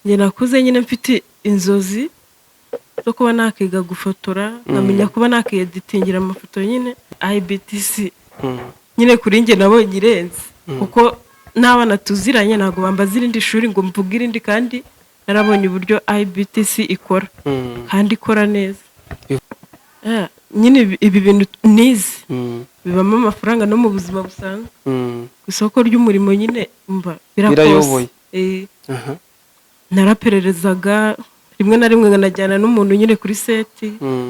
Njye nakuze nyine mfite inzozi zo kuba nakiga gufotora, nkamenya kuba nakiyeditingira amafoto nyine. IBTC nyine kuri njye nabonye irenze, kuko n'abana tuziranye ntabwo bambaza irindi shuri ngo mvuge irindi, kandi narabonye uburyo IBTC ikora kandi ikora neza. Nyine ibi bintu nize bibamo amafaranga no mu buzima busanzwe, ku isoko ry'umurimo nyine mba birakose. Birayoboye. Narapererezaga, rimwe na rimwe nkanajyana n'umuntu nyine kuri set,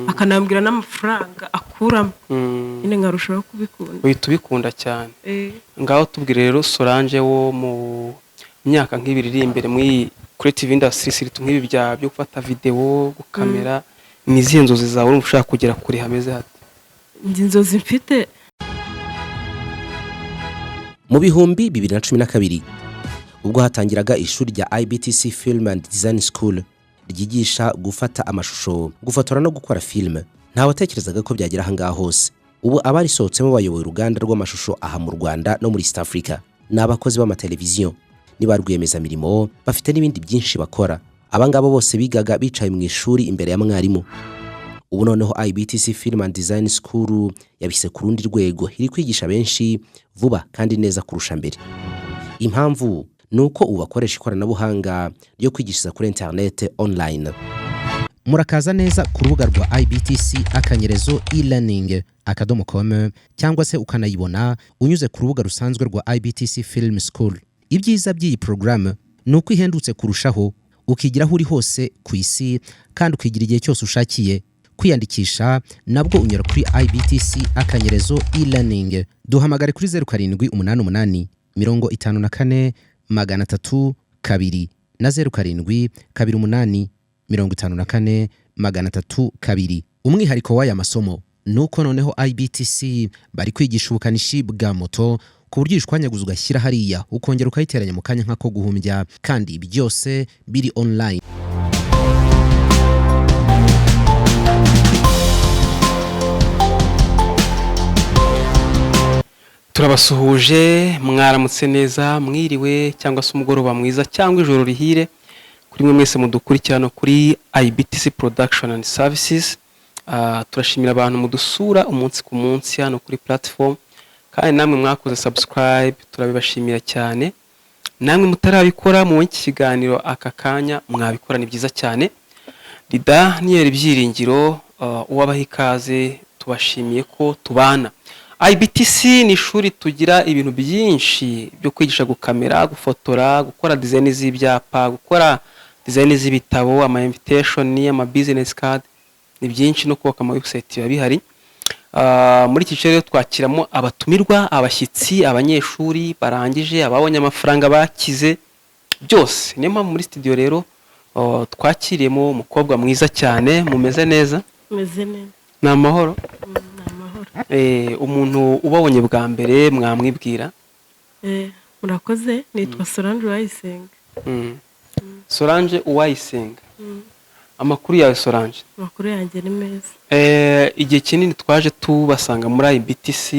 akanambwira n'amafaranga akuramo, nyine nkarushaho kubikunda. Uhita ubikunda cyane. Ngaho tubwire rero, Solange wo mu myaka nk'ibiri iri imbere muri creative industry, surtout nk'ibi bya byo gufata video, gukamera, ni izihe nzozi zawe? Urumva ushaka kugera kure hameze hate? Njye inzozi mfite Mu 2012, ubwo hatangiraga ishuri rya IBTC Film and Design School ryigisha gufata amashusho, gufotora no gukora filime, ntawatekerezaga ko byagera ahangaha hose. Ubu abarisohotsemo bayoboye uruganda rw'amashusho aha mu Rwanda no muri East Africa, ni abakozi b'amateleviziyo, ni ba rwiyemezamirimo, bafite n'ibindi byinshi bakora. Abangaba bose bigaga bicaye mu ishuri imbere ya mwarimu. Ubu noneho IBTC Film and Design School yabise ku rundi rwego, iri kwigisha benshi vuba kandi neza kurusha mbere. Impamvu ni uko ubu bakoresha ikoranabuhanga ryo kwigishiriza kuri interinete, online. Murakaza neza ku rubuga rwa ibtc_elearning.com, cyangwa se ukanayibona unyuze ku rubuga rusanzwe rwa IBTC Film School. Ibyiza by'iyi porogaramu ni uko ihendutse kurushaho, ukigira aho uri hose ku isi kandi ukigira igihe cyose ushakiye. Kwiyandikisha nabwo unyura kuri ibtc_elearning. Duhamagare kuri 0788 54 302 na 0728 54 302. Umwihariko w'aya masomo ni uko noneho IBTC bari kwigisha ubukanishi bwa moto, ku buryo uyishwanyaguza ugashyira hariya ukongera ukayiteranya mu kanya nk'ako guhumbya, kandi byose biri online. Turabasuhuje, mwaramutse neza, mwiriwe cyangwa se umugoroba mwiza cyangwa ijoro rihire kuri mwe mwese mudukurikirana kuri IBTC Production and Services. Turashimira abantu mudusura umunsi ku munsi hano kuri platform, kandi namwe mwakoze subscribe turabibashimira cyane. Namwe mutarabikora mu iki kiganiro aka kanya mwabikora, ni byiza cyane. Ni Daniel Byiringiro uwabaha ikaze, tubashimiye ko tubana. IBTC ni ishuri tugira ibintu byinshi byo kwigisha: gukamera, gufotora, gukora design z'ibyapa, gukora design z'ibitabo, ama invitation, ama business card, ni byinshi, no kubaka ama website biba bihari. Muri iki gice rero twakiramo abatumirwa, abashyitsi, abanyeshuri barangije, ababonye amafaranga, bakize byose. Niyo mpamvu muri studio rero twakiriyemo umukobwa mwiza cyane. Mumeze neza? Meze neza. Ni amahoro? Ni amahoro. Umuntu ubabonye bwa mbere mwamwibwira? Murakoze, nitwa Solange Uwayisenga. Solange Uwayisenga, amakuru yawe, Solange? Amakuru yanjye ni meza. Igihe kinini twaje tubasanga muri IBTC.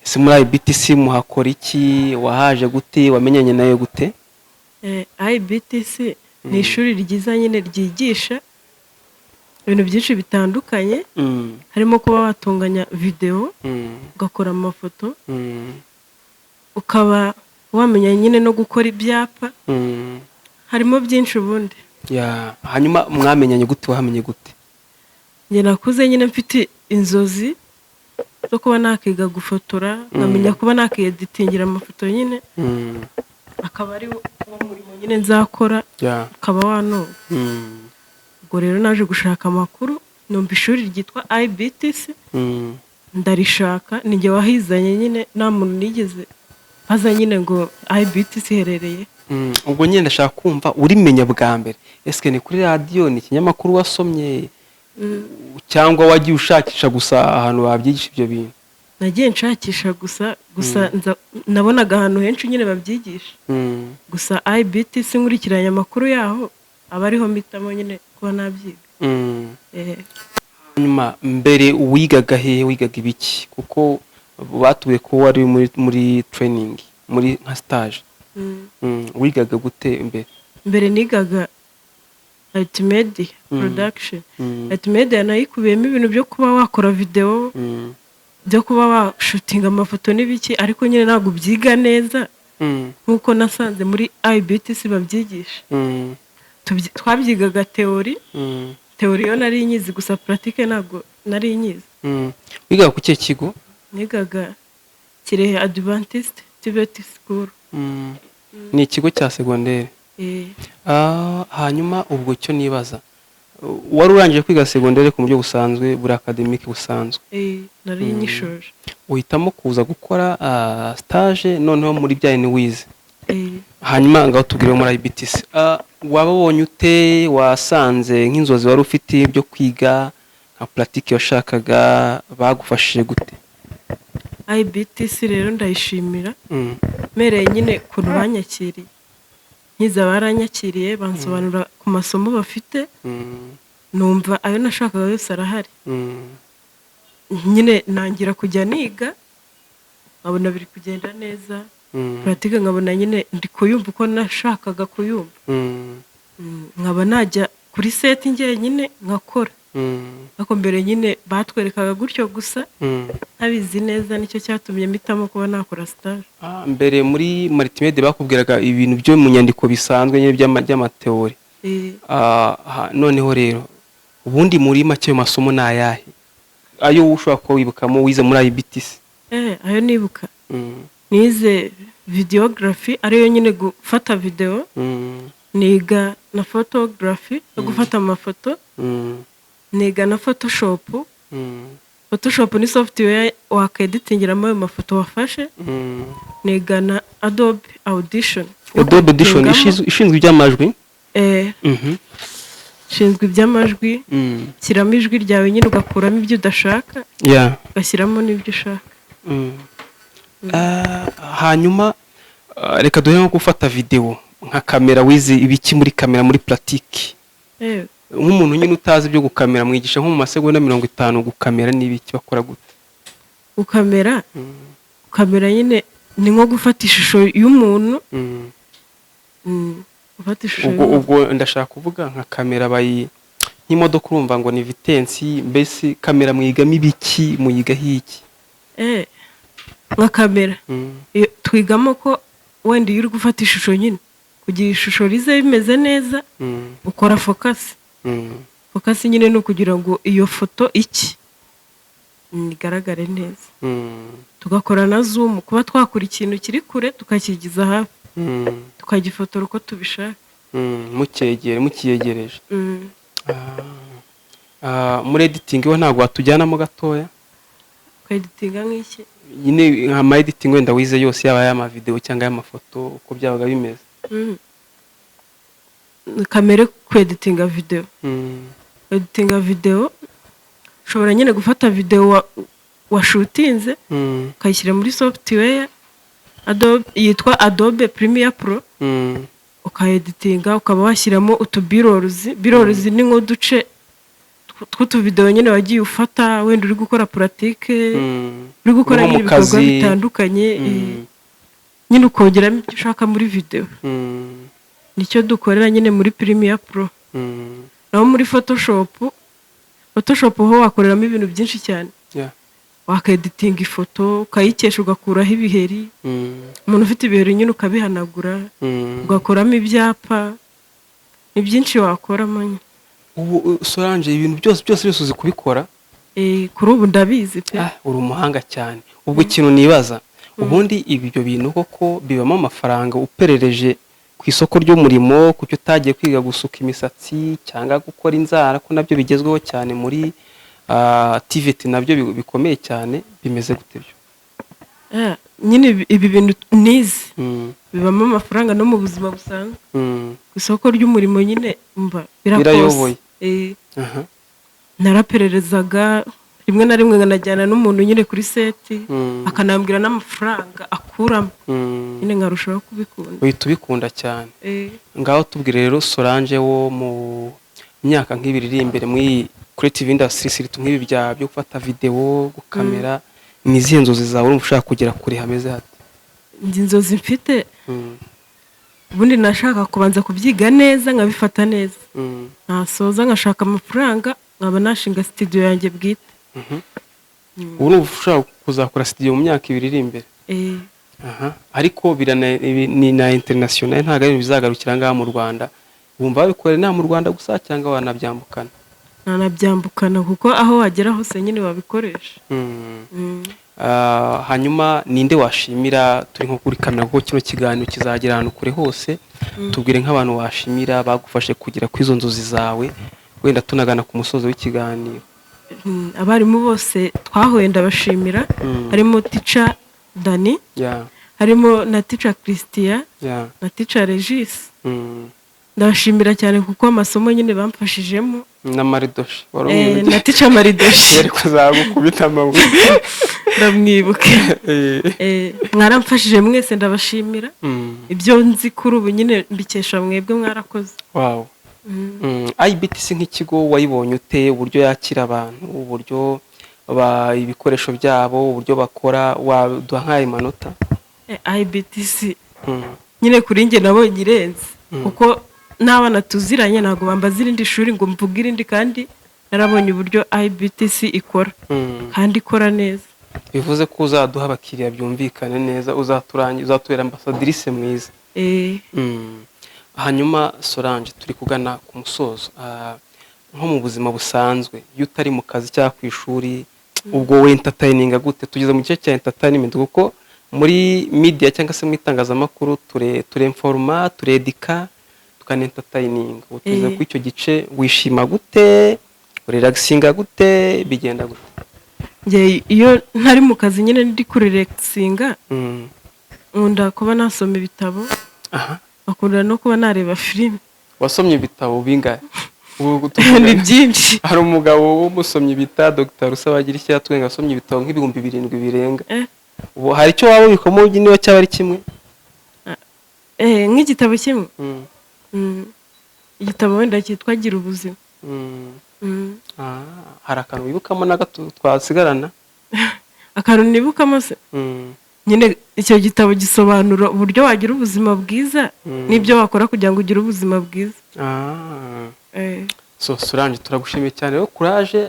Ese muri IBTC muhakora iki? Wahaje gute? Wamenyanye nayo gute? IBTC ni ishuri ryiza nyine ryigisha ibintu byinshi bitandukanye, harimo kuba watunganya videwo, ugakora amafoto, ukaba wamenya nyine no gukora ibyapa. Harimo byinshi ubundi. Ya, hanyuma mwamenyanye gute? Wahamenye gute? Njye nakuze nyine mfite inzozi zo kuba nakiga gufotora, nkamenya kuba nakiyeditingira amafoto nyine, akaba ari wo murimo nyine nzakora, ukaba wanoga. Ubwo rero naje gushaka amakuru, numva ishuri ryitwa IBTC, ndarishaka. Ni njye wahizanye nyine, nta muntu nigeze aza nyine ngo IBTC iherereye. Ubwo nyine ndashaka kumva urimenya bwa mbere. Ese ni kuri radiyo, ni ikinyamakuru wasomye, cyangwa wagiye ushakisha gusa ahantu babyigisha ibyo bintu? Nagiye nshakisha gusa, nabonaga ahantu henshi nyine babyigisha. Gusa IBTC nkurikiranye amakuru yaho, aba ariho mpitamo nyine kuba nabyiga. Hanyuma mbere wigaga hehe? Wigaga ibiki? Kuko batubwiye ko wari muri training, muri nka stage. Wigaga gute mbere? Mbere nigaga multimedia production. Multimedia nayo ikubiyemo ibintu byo kuba wakora videwo, byo kuba washootinga amafoto n'ibiki, ariko nyine ntabwo ubyiga neza nk'uko nasanze muri IBTC babyigisha. Twabyigaga théorie. Théorie yo nari nyizi, gusa pratique ntabwo nari nyizi. Wigaga ku kihe kigo? Nigaga Kirehe Adventist TVET School. Ni ikigo cya segonderi? Eh. Hanyuma ubwo cyo nibaza, wari urangije kwiga segonderi ku buryo busanzwe, buri académique busanzwe? Eh, nari nyishoje. Uhitamo kuza gukora stage noneho muri bya bintu wize? Eh. Hanyuma ngaho tubwire muri IBTC. Waba wabonye ute? Wasanze nk'inzozi wari ufite byo kwiga nka pratique washakaga, bagufashije gute? IBTC rero ndayishimira, mpereye nyine ukuntu banyakiriye nkiza. Baranyakiriye, bansobanura ku masomo bafite, numva ayo nashakaga yose arahari. Nyine nangira kujya niga, nkabona biri kugenda neza. Pratique nkabona nyine ndi kuyumva uko nashakaga kuyumva. Nkaba najya kuri set njyenyine nkakora. Ariko mbere nyine batwerekaga gutyo gusa, ntabizi neza. Nicyo cyatumye mpitamo kuba nakora stage. Mbere muri multimedia bakubwiraga ibintu byo mu nyandiko bisanzwe nyine by'amathéorie. Eh. Noneho rero ubundi muri make ayo masomo ni ayahe, ayo ushobora kuba wibukamo wize muri IBTC? Ayo nibuka, nize videography, ariyo nyine gufata videwo. Niga na photography yo gufata amafoto. Niga na Photoshop. Photoshop ni software wakeditingiramo ayo mafoto wafashe. Niga na Adobe Audition. Adobe Audition? Nigamo. Ishinzwe iby'amajwi? Eh, ishinzwe iby'amajwi. Shyiramo ijwi ryawe nyine, ugakuramo ibyo udashaka, ugashyiramo n'ibyo ushaka. Hanyuma reka duhe nko gufata videwo, nka kamera, wize ibiki muri kamera muri pratique? Eh, Nk'umuntu nyine utazi ibyo gukamera, mwigisha nko mu masegonda 50 gukamera n'ibiki, bakora gute? Gukamera nyine ni nko gufata ishusho y'umuntu. Gufata ishusho Ubwo y'umuntu. Ubwo ndashaka kuvuga nka kamera bayi nk'imodoka, urumva ngo ni vitesse. Mbese kamera mwigamo ibiki, muyigaho iki? Nka kamera, twigamo ko wenda iyo uri gufata ishusho nyine, kugira ishusho rize bimeze neza, ukora focus. Focus nyine ni ukugira ngo iyo foto iki igaragare neza. Tugakora na zoom, kuba twakura ikintu kiri kure tukakigiza hafi, tukagifotora uko tubishaka. Mucyegere, mukiyegereje. Mm. Muri editing ho ntabwo watujyanamo gatoya? Kweditinga nk'iki? Nyine nka ma editing wenda wize yose, yaba ay'amavideo cyangwa ay'amafoto, uko byabaga bimeze. Kamere kweditinga videwo. Kweditinga videwo, ushobora nyine gufata videwo washootinze, ukayishyira muri software Adobe, yitwa Adobe Premiere Pro, ukayeditinga, ukaba washyiramo utu B-rolls. B-rolls ni nk'uduce tw'utuvidewo nyine wagiye ufata, wenda uri gukora pratique, uri gukora Nko mu nyine ibikorwa kazi. bitandukanye, nyine ukongeramo ibyo ushaka muri videwo. Nicyo dukorera nyine muri Premiere Pro. Naho muri Photoshop, Photoshop ho wakoreramo ibintu byinshi cyane. Wakeditinga ifoto, ukayikesha, ugakuraho ibiheri. Umuntu ufite ibiheri nyine ukabihanagura, ugakoramo ibyapa, ni byinshi wakoramo nyine. Ubu Solange, ibintu byose byose byose uzi kubikora? Kuri ubu ndabizi pe. Uri umuhanga cyane. Ubwo ikintu nibaza, ubundi ibyo bintu koko bibamo amafaranga uperereje ku isoko ry'umurimo? Kuki utagiye kwiga gusuka imisatsi cyangwa gukora inzara, ko nabyo bigezweho cyane muri TVET, nabyo bikomeye cyane? Bimeze gute byo? Nyine ibi bintu nize bibamo amafaranga no mu buzima busanzwe. Ku isoko ry'umurimo nyine mba Birayoboye. birakose. Narapererezaga, rimwe na rimwe nkanajyana n'umuntu nyine kuri set, akanambwira n'amafaranga akuramo, nyine nkarushaho kubikunda. Uhita ubikunda cyane. Eh. Ngaho tubwire rero, Solange wo mu myaka nk'ibiri iri imbere muri creative industry, surtout nk'ibi bya byo gufata videwo, gukamera, ni izihe nzozi zawe? Urumva ushaka kugera kure hameze hate? Njye inzozi mfite Ubundi nashaka kubanza kubyiga neza, nkabifata neza, nasoza nkashaka amafaranga, nkaba nashinga studio yanjye bwite. Ubu ni ushobora kuzakora studio mu myaka 2 iri imbere? Eh. Aha, ariko ni na international, ntabwo ari ibintu bizagarukira ngaha mu Rwanda. Wumva babikorera inaha mu Rwanda gusa cyangwa wanabyambukana? Nanabyambukana, kuko aho wagera hose nyine wabikoresha. Hanyuma ninde washimira turi nko kuri kamera, kuko kino kiganiro kizagera ahantu kure hose? Tubwire nk'abantu washimira bagufashe kugera kuri izo nzozi zawe, wenda tunagana ku musozo w'ikiganiro. Abarimu bose twahuye ndabashimira, harimo teacher Dani, harimo na teacher Christian, na teacher Regis. Ndabashimira cyane kuko amasomo nyine bamfashijemo. Na Maridoshi wari umwibuke? Na teacher Maridoshi. Yari kuzagukubita amabuye. Ndamwibuke. Mwaramfashije mwese, ndabashimira. Ibyo nzi kuri ubu nyine mbikesha mwebwe, mwarakoze. Wow. IBTC nk'ikigo wayibonye ute? Uburyo yakira abantu, uburyo ibikoresho byabo, uburyo bakora, waduha nk'ayo manota? IBTC nyine kuri njye nabonye irenze, kuko n'abana tuziranye ntabwo bambaza irindi shuri ngo mvuge irindi, kandi narabonye uburyo IBTC ikora, kandi ikora neza. Bivuze ko uzaduha abakiriya, byumvikane neza, uzaturangira, uzatubera ambassadrice mwiza. Eh. Hanyuma Solange, turi kugana ku musozo. Nko mu buzima busanzwe, iyo utari mu kazi cyangwa ku ishuri, ubwo we entertaininga gute? Tugeze mu gice cya entertainment, kuko muri media cyangwa se mu itangazamakuru turinforma, turedika, tukanentertaininga. Ubu tugeze kuri icyo gice. Wishima gute? Urelaxinga gute? Bigenda gute? Njye iyo ntari mu kazi nyine ndi kurelaxinga, nkunda kuba nasoma ibitabo, nkakunda no kuba nareba filime. Wasomye ibitabo bingahe? Ubu Ni tuvugana. byinshi. Hari umugabo w'umusomyi bita Dr Rusabagira icyo yatwenga, asomye ibitabo nk'7,000 birenga. Ubu hari icyo waba ubikamo niba cyaba ari kimwe? Nk'igitabo kimwe. Igitabo wenda cyitwa Gira Ubuzima. Ah, hari akantu wibukamo na gato twasigarana? Akantu nibukamo se? Nyine icyo gitabo gisobanura uburyo wagira ubuzima bwiza n'ibyo wakora kugira ngo ugire ubuzima bwiza. So Solange, turagushimiye cyane rero, courage.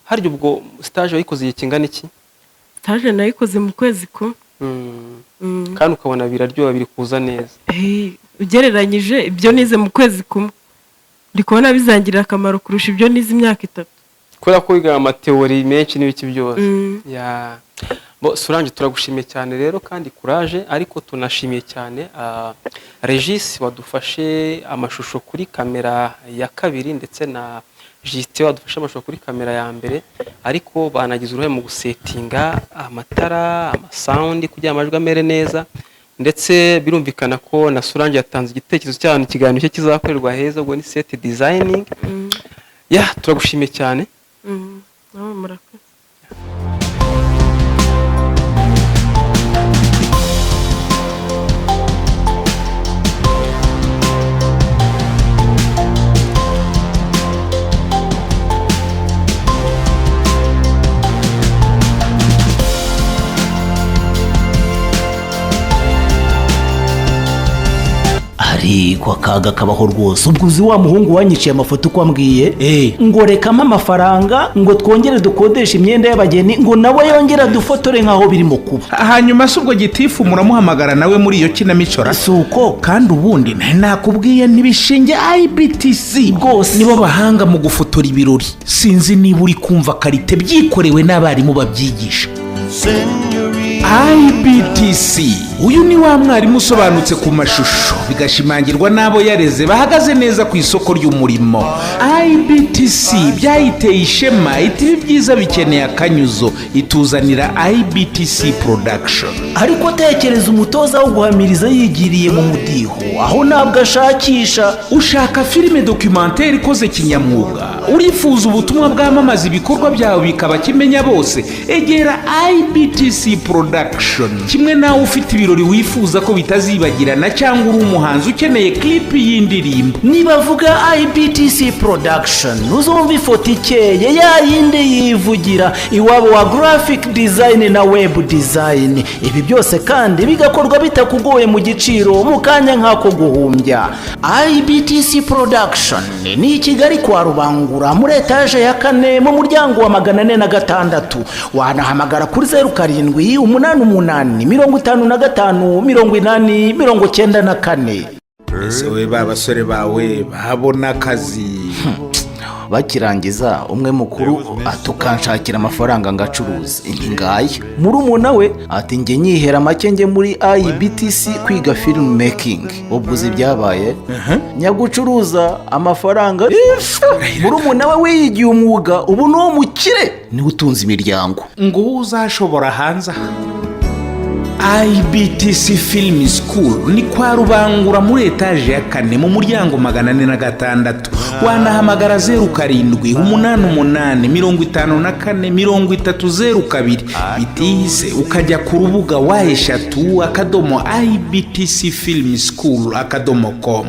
Harya ubwo stage wayikoze igihe kingana iki? Stage nayikoze mu kwezi kumwe. Kandi ukabona biraryoha, biri kuza neza? Ugereranyije ibyo nize mu kwezi kumwe, ndi kubona bizangirira akamaro kurusha ibyo nize imyaka 3. Kubera ko wiga amatheory menshi n'ibiki byose. Ya, bo Solange, turagushimiye cyane rero kandi courage. Ariko tunashimiye cyane Regis wadufashe amashusho kuri kamera ya kabiri, ndetse na Justin wadufashe amashusho kuri kamera ya mbere, ariko banagize uruhare mu gusetinga amatara, amasound, kugira amajwi amere neza. Ndetse birumvikana ko na Solange yatanze igitekerezo cy'ahantu ikiganiro cye kizakorerwa heza, ubwo ni set designing. Ya, turagushimiye cyane. Nawe murakoze. Ariko akaga kabaho rwose. Ubwo uzi wa muhungu wanyiciye amafoto uko ambwiye? Ngo rekamo amafaranga ngo twongere dukodeshe imyenda y'abageni, ngo nawe yongere adufotore nk'aho birimo kuba. Hanyuma se ubwo gitifu muramuhamagara nawe muri iyo kinamico ra? Si uko. Kandi ubundi nari nakubwiye ntibishinge IBTC Rwose. Nibo bahanga mu gufotora ibirori. Sinzi niba uri kumva qualité, byikorewe n'abarimu babyigisha. IBTC, uyu ni wa mwarimu usobanutse ku mashusho, bigashimangirwa n'abo yareze bahagaze neza ku isoko ry'umurimo. IBTC byayiteye ishema, iti ibi byiza bikeneye akanyuzo, ituzanira IBTC Production. Ariko tekereza umutoza wo guhamiriza yigiriye mu mudiho, aho ntabwo ashakisha. Ushaka filime documentaire ikoze kinyamwuga, urifuza ubutumwa bwamamaza ibikorwa byawe bikaba kimenya bose, egera IBTC Production. Kimwe nawe ufite ibirori. ibirori wifuza ko bitazibagirana, cyangwa uri umuhanzi ukeneye clip y'indirimbo. Nibavuga IBTC Production, uzumva ifoto ikeye, ya yindi yivugira, iwabo wa graphic design na web design. Ibi byose kandi bigakorwa bitakugoye, mu giciro, mu kanya nk'ako guhumbya. IBTC Production ni i Kigali kwa Rubangura, muri etaje ya kane, mu muryango wa 406. Wanahamagara kuri 0788558094. Ese we, ba basore bawe babona akazi? Bakirangiza, umwe mukuru atukanshakira amafaranga ngacuruza, inti ngaya. Murumuna we ati: "Njye nyihera make, njye muri IBTC kwiga film making." Ubwo uzi ibyabaye? Nyagucuruza amafaranga, murumuna we wiyigiye umwuga, ubu ni uwo mukire, niwe utunze imiryango. Ngo uwo uzashobora hanze aha. IBTC Film School ni kwa Rubangura, muri etaje ya kane, mu muryango 406. Wanahamagara 0788543002. Bitihise ukajya ku rubuga www.ibtcfilmschool.com.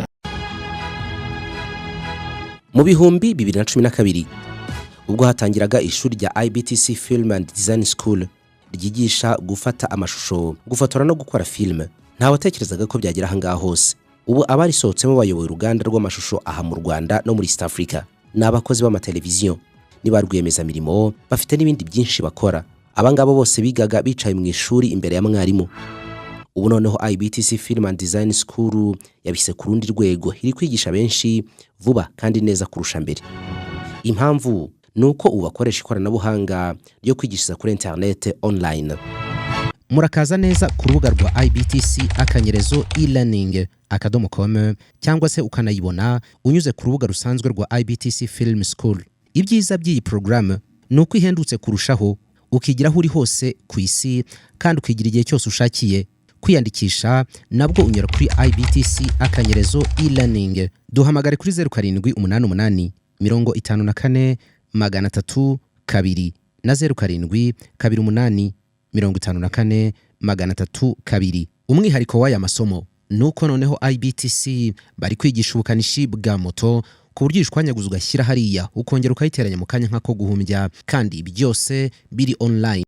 Mu 2012, ubwo hatangiraga ishuri rya IBTC Film and Design School ryigisha gufata amashusho, gufotora no gukora filime, ntawatekerezaga ko byagera ahangaha hose. Ubu abarisohotsemo bayoboye uruganda rw'amashusho aha mu Rwanda no muri East Africa, ni abakozi b'amateleviziyo, ni ba rwiyemezamirimo, bafite n'ibindi byinshi bakora. Abangaba bose bigaga bicaye mu ishuri imbere ya mwarimu. Ubu noneho IBTC Film and Design School yabise ku rundi rwego, iri kwigisha benshi vuba kandi neza kurusha mbere. Impamvu ni uko ubu bakoresha ikoranabuhanga ryo kwigishiriza kuri interinete, online. Murakaza neza ku rubuga rwa ibtc_elearning.com, cyangwa se ukanayibona unyuze ku rubuga rusanzwe rwa IBTC Film School. Ibyiza by'iyi porogaramu ni uko ihendutse kurushaho, ukigira aho uri hose ku isi kandi ukigira igihe cyose ushakiye. Kwiyandikisha nabwo unyura kuri ibtc_elearning. Duhamagare kuri 0788543002 na 0728543002. Umwihariko w'aya masomo ni uko noneho IBTC bari kwigisha ubukanishi bwa moto, ku buryo uyishwanyaguza ugashyira hariya, ukongera ukayiteranya mu kanya nk'ako guhumbya, kandi byose biri online.